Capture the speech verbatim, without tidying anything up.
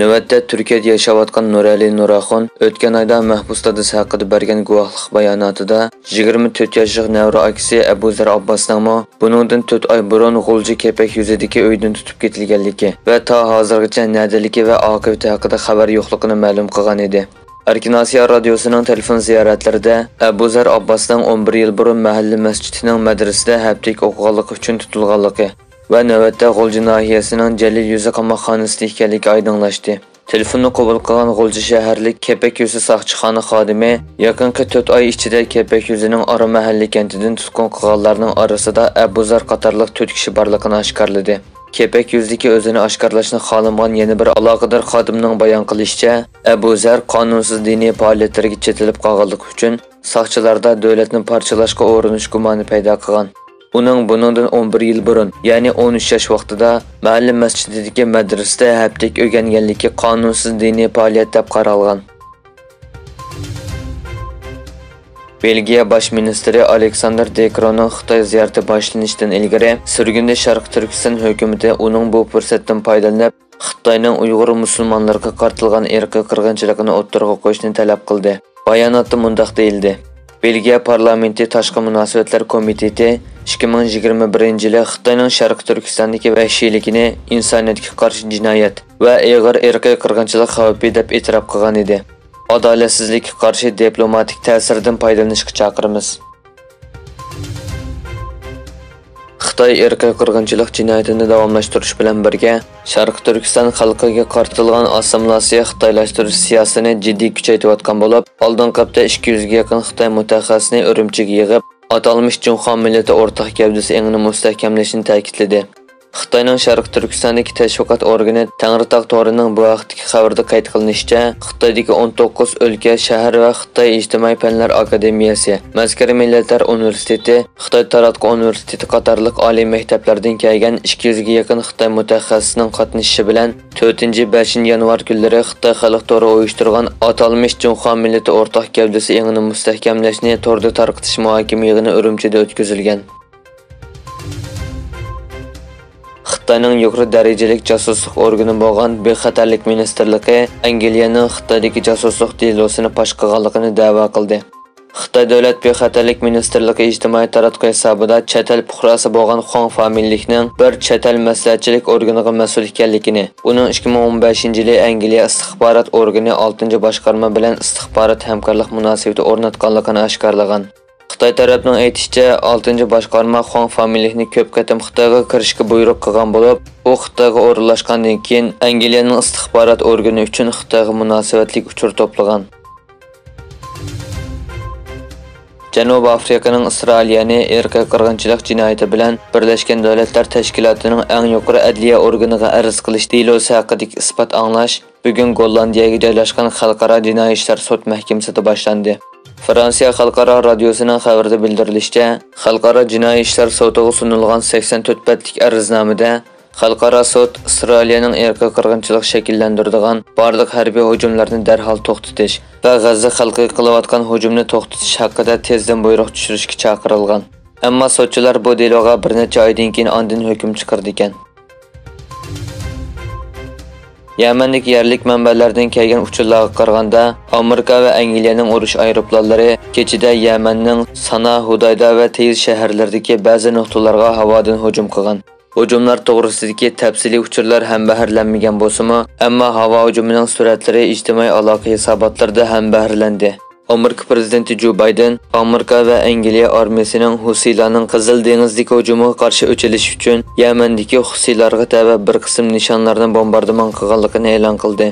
نۆۋەتتە تۈركىيەدە ياشاۋاتقان نۇرئەلى نۇراخۇن ئۆتكەن ئايدا مەھبۇس دادىسى ھەققىدە بەرگەن گۇۋاھلىق باياناتىدا، يىگىرمە تۆت ياشلىق نەۋرە ئاكىسى ئەبۇزەر ئابباسنىڭمۇ بۇنىڭدىن تۆت ئاي بۇرۇن غۇلجا كېپەك يۈزىدىكى ئۆيدىن تۇتۇپ كېتىلگەنلىكى ۋە تا ھازىرغىچە نەدىلىكى ۋە ئاقىۋىتى ھەققىدە خەۋەر يوقلۇقىنى مەلۇم قىلغان ئىدى. ئەركىن ئاسىيا رادىيوسىنىڭ تېلېفون زىيارەتلىرىدە ئەبۇزەر ئابباسنىڭ ئون بىر يىل بۇرۇن مەھەللە مەسچىتىنىڭ مەدرىسىدە ھەپتىلىك ئوقۇغانلىقى ئۈچۈن تۇتۇلغانلىقى ۋە نۆۋەتتە غۇلجا ناھىيەسىنىڭ جەلىل يۈزى قاماقخانىسىدا ئىكەنلىكى ئايدىڭلاشتى. تېلېفوننى قوبۇل قىلغان غۇلجا شەھەرلىك كېپەك يۈزى ساقچىخانا خادىمى يېقىنقى تۆت ئاي ئىچىدە كېپەك يۈزىنىڭ ئارا مەھەللە كەنتىدىن تۇتقۇن قىلغانلارنىڭ ئارىسىدا ئەبۇزەر قاتارلىق تۆت كىشى بارلىقىنى ئاشكارىلىدى. كېپەك يۈزىدىكى ئۆزىنى ئاشكارىلاشنى خالىمىغان يەنە بىر ئالاقىدار خادىمنىڭ بايان قىلىشىچە، ئەبۇزەر قانۇنسىز دىنىي پائالىيەتلەرگە چېتىلىپ قالغانلىقى ئۈچۈن ساقچىلاردا دۆلەتنى پارچىلاشقا ئۇرۇنۇش گۇمانى پەيدا قىلغان. ئۇنىڭ بۇنىڭدىن ئون بىر يىل بۇرۇن، يەنى ئون ئۈچ ياش ۋاقتىدا مەھەللە مەسچىتىدىكى مەدرىسىدە ھەپتىلىك ئۆگەنگەنلىكى قانۇنسىز دىنىي پائالىيەت دەپ قارالغان. بېلگىيە باش مىنىستىرى ئالېكساندېر دېكرونىڭ خىتاي زىيارىتى باشلىنىشتىن ئىلگىرى سۈرگۈندە شەرقىي تۈركىستان ھۆكۈمىتى ئۇنىڭ بۇ پۇرسەتتىن پايدىلىنىپ، خىتاينىڭ ئۇيغۇر مۇسۇلمانلىرىغا قارىتىلغان ئىرقىي قىرغىنچىلىقىنى ئوتتۇرىغا قويۇشنى تەلەپ قىلدى. باياناتتا مۇنداق دېيىلدى: بېلگىيە پارلامېنتى تاشقى مۇناسىۋەتلەر كومىتېتى ئىككى مىڭ يىگىرمە بىرىنچى يىلى خىتاينىڭ شەرقىي تۈركىستاندىكى ۋەھشىيلىكىنى ئىنسانىيەتكە قارشى جىنايەت ۋە ئېغىر ئىرقىي قىرغىنچىلىق خەۋپى دەپ ئېتىراپ قىلغان ئىدى. ئادالەتسىزلىككە قارشى دىپلوماتىك تەسىردىن پايدىلىنىشقا چاقىرىمىز. خىتاي ئىرقىي قىرغىنچىلىق جىنايىتىنى داۋاملاشتۇرۇش بىلەن بىرگە، شەرقىي تۈركىستان خەلقىگە قارىتىلغان ئاسسىمىلياتسىيە خىتايلاشتۇرۇش سىياسىتىنى جىددىي كۈچەيتىۋاتقان بولۇپ، ئالدىنقى ھەپتە ئىككى يۈزگە يېقىن خىتاي مۇتەخەسسىسىنى ئۈرۈمچىگە يىغىپ، ئاتالمىش جۇڭخۇا مىللىتى ئورتاق گەۋدىسى ئېڭىنى مۇستەھكەملەشنى تەكىتلىدى. خىتاينىڭ شەرقىي تۈركىستاندىكى تەشۋىقات ئورگىنى تەڭرىتاغ تورىنىڭ بۇ ھەقتىكى خەۋىرىدە قەيت قىلىنىشىچە، خىتايدىكى ئون توققۇز ئۆلكە، شەھەر ۋە خىتاي ئىجتىمائىي پەنلەر ئاكادېمىيەسى، مەسكەرى مىللەتلەر ئۇنىۋېرسىتېتى، خىتاي تاراتقۇ ئۇنىۋېرسىتېتى قاتارلىق ئالىي مەكتەپلەردىن كەلگەن ئىككى يۈزگە يېقىن خىتاي مۇتەخەسسىسىنىڭ قاتنىشىشى بىلەن، تۆتىنچى، بەشىنچى يانۋار كۈنلىرى خىتاي خەلق تورى ئۇيۇشتۇرغان ئاتالمىش جۇڭخۇا مىللىتى ئورتاق گەۋدىسى ئېڭىنى مۇستەھكەملەشنى توردا تارقىتىش مۇھاكىمە يىغىنى ئۈرۈمچىدە ئۆتكۈزۈلگەن. خىتاينىڭ يۇقىرى دەرىجىلىك جاسۇسلۇق ئورگىنى بولغان بىخەتەرلىك مىنىستىرلىقى ئەنگلىيەنىڭ خىتايدىكى جاسۇسلۇق دېلوسىنى پاش قىلغانلىقىنى دەۋا قىلدى. خىتاي دۆلەت بىخەتەرلىك مىنىستىرلىقى ئىجتىمائىي تاراتقۇ ھېسابىدا چەت ئەل پۇقراسى بولغان خۇاڭ فامىلىلىكنىڭ بىر چەت ئەل مەسلىھەتچىلىك ئورگىنىغا مەسئۇل ئىكەنلىكىنى، ئۇنىڭ ئىككى مىڭ ئون بەشىنچى يىلى ئەنگلىيە ئىستىخبارات ئورگىنى ئالتىنچى باشقارما بىلەن ئىستىخبارات ھەمكارلىق مۇناسىۋىتى ئورناتقانلىقىنى ئاشكارىلىغان. خىتاي تەرەپنىڭ ئېيتىشىچە، ئالتىنچى باشقارما خۇاڭ فامىلىلىكنى كۆپ قېتىم خىتايغا كىرىشكە بۇيرۇق قىلغان بولۇپ، ئۇ خىتايغا ئورۇنلاشقاندىن كېيىن، ئەنگلىيەنىڭ ئىستىخبارات ئورگىنى ئۈچۈن خىتايغا مۇناسىۋەتلىك ئۇچۇر توپلىغان. جەنۇبىي ئافرىقىنىڭ ئىسرائىلىيەنى ئىرقىي قىرغىنچىلىق جىنايىتى بىلەن بىرلەشكەن دۆلەتلەر تەشكىلاتىنىڭ ئەڭ يۇقىرى ئەدلىيە ئورگىنىغا ئەرز قىلىش دېلوسى ھەققىدىكى ئىسپات ئاڭلاش بۈگۈن گوللاندىيەگە جايلاشقان خەلقئارا جىنايى ئىشلار سوت مەھكىمىسىدە باشلاندى. فرانسىيە خەلقئارا رادىيوسىنىڭ خەۋىرىدە بىلدۈرۈلۈشىچە، خەلقئارا جىنايى ئىشلار سوتىغا سۇنۇلغان سەكسەن تۆت بەتلىك ئەرزنامىدە خەلقئارا سوت ئىسرائىلىيەنىڭ ئىرقىي قىرغىنچىلىق شەكىللەندۈرىدىغان بارلىق ھەربىي ھۇجۇملارنى دەرھال توختىتىش ۋە غەززە خەلقىگە قىلىۋاتقان ھۇجۇمنى توختىتىش ھەققىدە تېزدىن بۇيرۇق چۈشۈرۈشكە چاقىرىلغان. ئەمما سوتچىلار بۇ دېلوغا بىر نەچچە ئايدىن كېيىن ئاندىن ھۆكۈم چىقىرىدىكەن. يەمەندىكى يەرلىك مەنبەلەردىن كەلگەن ئۇچۇرلارغا قارىغاندا، ئامېرىكا ۋە ئەنگلىيەنىڭ ئۇرۇش ئايروپىلانلىرى كېچىدە يەمەننىڭ سانا، ھۇدايدا ۋە تەيز شەھەرلىرىدىكى بەزى نۇقتىلارغا ھاۋادىن ھۇجۇم قىلغان. ھۇجۇملار توغرىسىدىكى تەپسىلىي ئۇچۇرلار ھەمبەھىرلەنمىگەن بولسىمۇ، ئەمما ھاۋا ھۇجۇمىنىڭ سۈرەتلىرى ئىجتىمائىي ئالاقە ھېساباتلىرىدا ھەمبەھىرلەندى. ئامېرىكا پىرېزىدېنتى جو بايدېن ئامېرىكا ۋە ئەنگلىيە ئارمىيەسىنىڭ ھۇسىيلارنىڭ قىزىل دېڭىزدىكى ھۇجۇمىغا قارشى ئېچىلىش ئۈچۈن يەمەندىكى ھۇسىيلارغا تەۋە بىر قىسىم نىشانلارنى بومباردىمان قىلغانلىقىنى ئېلان قىلدى.